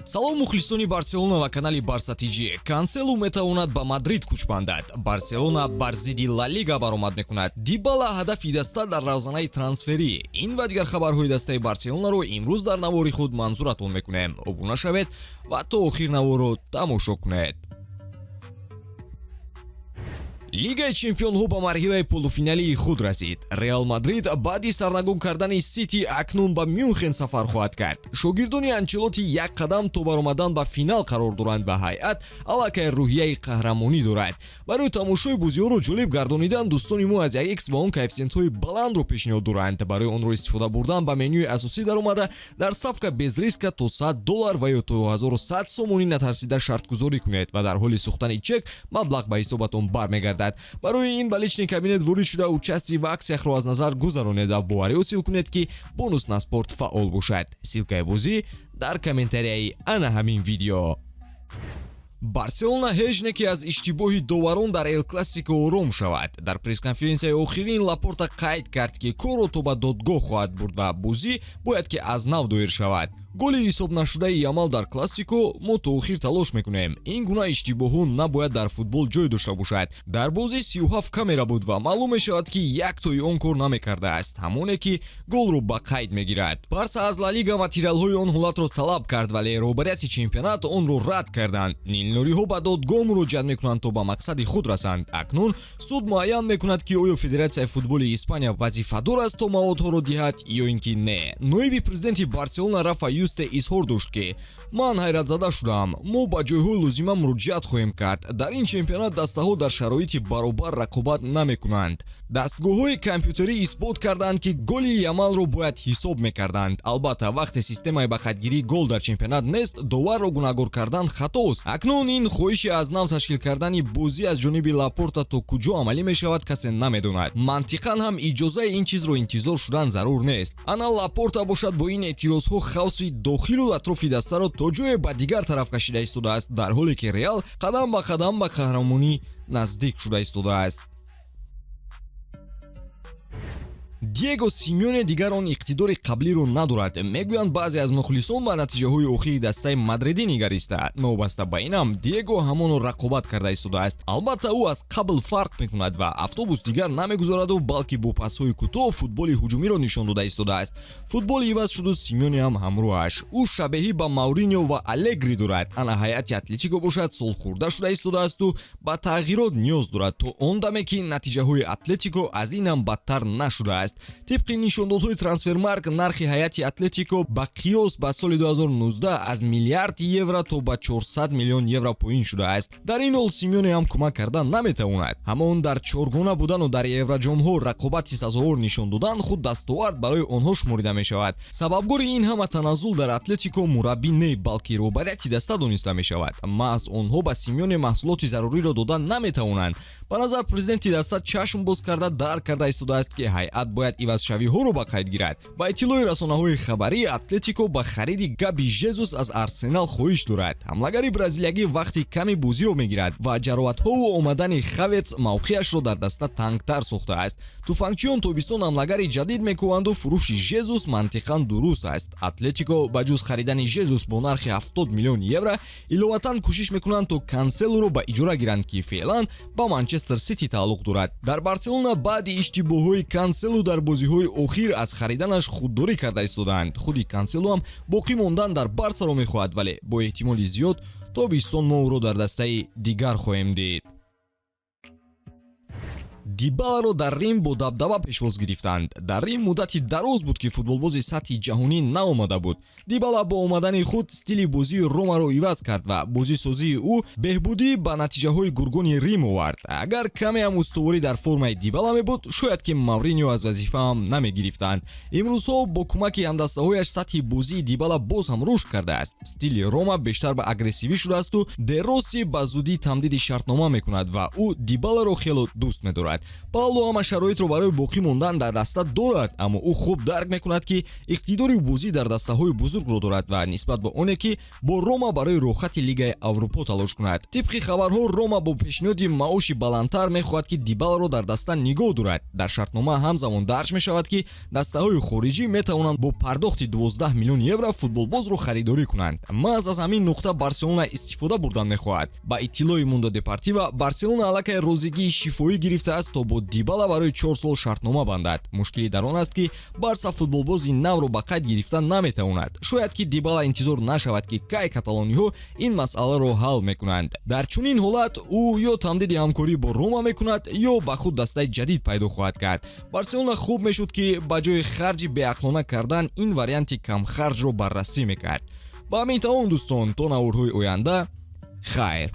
Салом, мухлисони Барселона ва канали Барса ТЖ. Канселу метавонад ба Мадрид кӯч бандад. Барселона бар зидди Ла Лига баромад мекунад. Дибала ҳадафи даста дар равзанаи трансферӣ. Ин ва дигар хабарҳои дастаи Барселонаро имрӯз дар навори худ манзуратон мекунем. Обуна шавед ва то охир наворро тамошо кунед. Лигаи чемпионҳо ба марҳилаи полуфиналии худ расид. Реал Мадрид баъди сарнагун кардани Сити акнун ба Мюнхен сафар хоҳад кард. Шогирдони Анчелоти як қадам то баромадан ба финал қарор доранд ва ҳайат аллакай рӯҳияи қаҳрамонӣ дорад. Барои тамошои бозиҳоро ҷолиб гардонидан дӯстони мо аз 1x ва он коэффисиентҳои баландро пешниҳод доранд. Барои онро истифода бурдан ба менюи асосӣ даромада, дар ставка без риска то 100 доллар ва ё то 1100 сомонӣ натарсида шартгузорӣ кунед ва дар ҳоли сӯхтани чек маблағ ба ҳисобатон бармегардад. Барои ин ба личный кабинет ворид шуда, участие в акциях ро аз назар гузаронед ва боварӣ ҳосил кунед, ки бонус на спорт фаъол бошад. Ссылка и бозӣ дар комментарияи ана ҳамин видео. Барселона ҳеҷ не ки аз иштибоҳи доварон дар Эл Классико ором шавад. Дар пресс-конференсияи охирин Лапорта қайд кард, ки корро то ба додгоҳ хоҳад бурд ва бозӣ бояд ки аз нав доир шавад. Голи ҳисобнашудаи Ямал дар Классико: мо то охир талош мекунем. Ин гуна иштибоҳҳо набояд дар футбол ҷой дошта бошад. Дар бозӣ 37 камера буд ва маълум мешавад, ки яктои он кор намекардааст, ҳамоне ки голро ба қайд мегирад. Барса аз Ла Лига материалҳои он ҳолатро талаб кард, вале роҳбарияти чемпионат онро рад карданд. Нилнориҳо ба додгоҳ муроҷиат мекунанд, то ба мақсади худ расанд. Акнун суд муайян мекунад, ки оё Федератсияи футболи Испания вазифадор аст, то маводҳоро диҳад ё ин ки не. Ноиби президенти Барселона Рафа Юсте изҳор дошт, ки ман ҳайратзада шудам. Мо ба ҷойҳои лозима муроҷиат хоҳем кард. Дар ин чемпионат дастаҳо дар шароити баробар рақобат намекунанд. Дастгоҳҳои компютерӣ исбот карданд, ки голи Ямалро бояд ҳисоб мекарданд. Албатта, вақте системаи ба қайдгирии гол дар чемпионат нест, доварро гунаҳгор кардан хатост. Акнун ин хоҳиши аз нав ташкил кардани бозӣ аз ҷониби Лапорта то куҷо амалӣ мешавад, касе намедонад. Мантиқан ҳам иҷозаи ин чизро интизор шудан зарур нест. Ана Лапорта бошад, бо ин эътирозҳо хаоси дохилу атрофи дастаро то ҷое ба дигар тараф кашида истодааст, дар ҳоле ки Реал қадам ба қадам ба қаҳрамонӣ наздик шуда истодааст. Диего Симеоне дигар он иқтидори қаблиро надорад, мегӯянд баъзе аз мухлисон ба натиҷаҳои охири дастаи мадридӣ нигариста. Новобаста ба инам, Диего ҳамоно рақобат карда истодааст. Албатта, ӯ аз қабл фарқ мекунад ва автобус дигар намегузораду, балки бо пасҳои кӯтоҳ футболи ҳуҷумиро нишон дода истодааст. Футбол иваз шуду Симеоне ҳам ҳамроҳаш. Ӯ шабеҳӣ ба Мауриньо ва Алегри дорад. Ана ҳайати Атлетико бошад, солхӯрда шуда истодаасту ба тағйирот ниёз дорад, то он даме ки натиҷаҳои Атлетико аз инам бадтар нашудааст. Тибқи нишондодҳои Трансфермарк, нархи ҳайати Атлетико ба қиёс ба соли 2019 аз миллиард евро то ба 400 миллион евро поин шудааст. Дар ин ҳол Симеоне ҳам кӯмак кардан наметавонад. Ҳамон дар чоргона будану дар евроҷомҳо рақобати сазовор нишон додан худ дастовард барои онҳо шуморида мешавад. Сабабгори ин ҳама таназзул дар Атлетико мураббӣ не, балки роҳбарияти даста дониста мешавад. Маҳз онҳо ба Симеоне маҳсулоти заруриро дода наметавонанд. Ба назар, президенти даста чашм боз карда, дарк карда истодааст, ки ҳайат бояд ивазшавиҳоро ба қайд гирад. Ба иттилои расонаҳои хабарӣ, Атлетико ба хариди Габи Жезус аз Арсенал хоҳиш дорад. Ҳамлагари бразилиягӣ вақти ками бозиро мегирад ва ҷароҳатҳову омадани Хаверц мавқеашро дар даста тангтар сохтааст. Туфангчиён тобистон ҳамлагари ҷадид мекӯванду фурӯши Жезус мантиқан дуруст аст. Атлетико ба ҷуз харидани Жезус бо нархи 70 миллион евро иловатан кӯшиш мекунанд, то Канселоро ба иҷора гиранд, ки феълан ба Манчестер Сити тааллуқ дорад. Дар Барселона баъди иштибоҳҳои Канселу дар бозиҳои охир аз хариданаш худдорӣ карда истодаанд. Худи Канселу ҳам боқӣ мондан дар Барсаро мехоҳад, вале бо эҳтимоли зиёд тобистон мо ӯро дар дастаи дигар хоҳем дид. Дибаларо дар Рим бо дабдаба пешвоз гирифтанд. Дар Рим муддати дароз буд, ки футболбози сатҳи ҷаҳонӣ наомада буд. Дибала бо омадани худ стили бозии Ромаро иваз кард ва бозисозии ӯ беҳбудӣ ба натиҷаҳои гургони Рим овард. Агар камеам устуворӣ дар формаи Дибала мебуд, шояд ки Мавринио аз вазифаам намегирифтанд. Имрӯзҳо бо кӯмаки ҳамдастаҳояш сатҳи бозии Дибала боз ҳам рушд кардааст. Стили Рома бештар ба агрессивӣ шудаасту Де Росси ба зудӣ тамдиди шартнома мекунад ва ӯ Дибаларо хело дӯст медорад. мешавад. Пауло ҳама шароитро барои боқӣ мондан дар даста дорад, аммо ӯ хуб дарк мекунад, ки иқтидори бозӣ дар дастаҳои бузургро дорад ва нисбат ба оне ки бо Рома барои роҳхати Лигаи Аврупо талош кунад. Тибқи хабарҳо, Рома бо пешниҳоди маоши баландтар мехоҳад, ки Дибаларо дар даста нигоҳ дорад. Дар шартнома ҳамзамон дарҷ мешавад, ки дастаҳои хориҷӣ метавонанд бо пардохти 12 миллион евро футболбозро харидорӣ кунанд. Маҳз аз ҳамин нуқта Барселона истифода бурдан мехоҳад. Ба иттилои Мундо Депортиво, Барселона аллакай розигии шифоӣ гирифтааст, то бо Дибала барои 4 сол шартнома бандад. Мушкилӣ дар он аст, ки Барса футболбози навро ба қайд гирифта наметавонад. Шояд ки Дибала интизор нашавад, ки кай каталониҳо ин масъаларо ҳал мекунанд. Дар чунин ҳолат ӯ ё тамдиди ҳамкорӣ бо Рома мекунад, ё ба худ дастаи ҷадид пайдо хоҳад кард. Барселона хуб мешуд, ки ба ҷои харҷи беақлона кардан ин варианти камхарҷро баррасӣ мекард. Ба ҳамин тамом, дӯстон, то наворҳои оянда хайр.